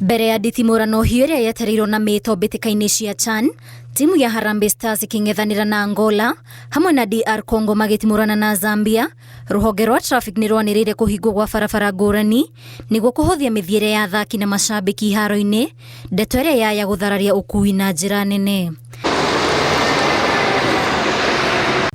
Mbere ya nditimũrano hiũ ĩrĩa yetereirwo na mĩto mbĩtĩka-inĩ cia CHAN, timu ya Harambee Stars ĩkĩng'ethanĩra na Angola hamwe na DR Congo magĩtimũrana na Zambia, rũhonge rwa traffic nĩ rwanĩrĩire kũhingwo gwa barabara ngũrani nĩguo kũhũthia mĩthiĩre ya athaki na macambĩki iharo-inĩ, ndeto ĩrĩa yaya gũthararia ũkui na njĩra nene.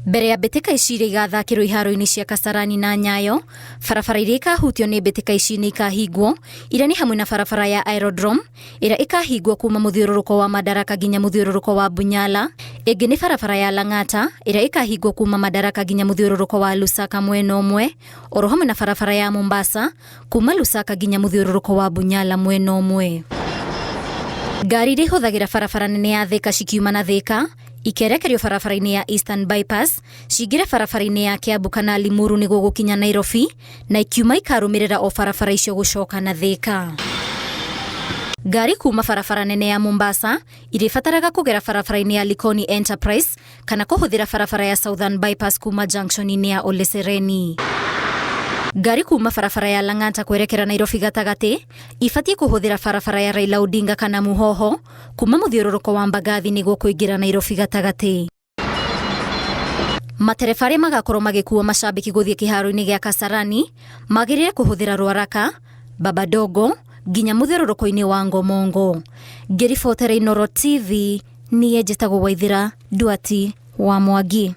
Mbere ya mbĩtĩka ici iria igathakĩrwo iharo-inĩ cia Kasarani na Nyayo, barabara iria ikahutio nĩ mbĩtĩka ici nĩ ikahingwo, iria nĩ hamwe na barabara ya Aerodrome ĩrĩa ĩkahingwo kuma mũthiũrũrũko wa Madaraka nginya mũthiũrũrũko wa Bunyala. Ĩngĩ nĩ barabara ya Lang'ata ĩrĩa ĩkahingwo kuma Madaraka nginya mũthiũrũrũko wa Lusaka mwena ũmwe, oro hamwe na barabara ya Mombasa kuma Lusaka nginya mũthiũrũrũko wa Bunyala mwena ũmwe. Ngari iria ihũthagĩra barabara nene ya Thika cikiuma na Thika ikerekerio barabara-inĩ ya Eastern Bypass cingĩre barabara-inĩ ya Kiambu kana Limuru nĩguo gũkinya Nairobi na ikiuma ikarũmĩrĩra o barabara icio gũcoka na Thika. Ngari kuma barabara nene ya Mombasa irĩbataraga kũgera barabara-inĩ ya Likoni Enterprise kana kũhũthĩra barabara ya Southern Bypass kuma junction-inĩ ya Ole Sereni. Ngari kuma barabara ya Lang'ata kwerekera Nairobi gatagatĩ ibatiĩ kũhũthĩra barabara ya Raila Odinga kana Muhoho kuma mũthiũrũrũko wa Mbagathi nĩguo kũingĩra Nairobi gatagatĩ. Matereba arĩa magakorwo magĩkua macambĩki gũthiĩ kĩharo-inĩ gĩa Kasarani magĩrĩire kũhũthĩra Rwaraka, Babadogo nginya mũthiũrũrũko-inĩ wa Ngomongo. Ngĩribotera Inooro TV, niĩ njĩtagwo Waithĩra Nduati wa Mwangi.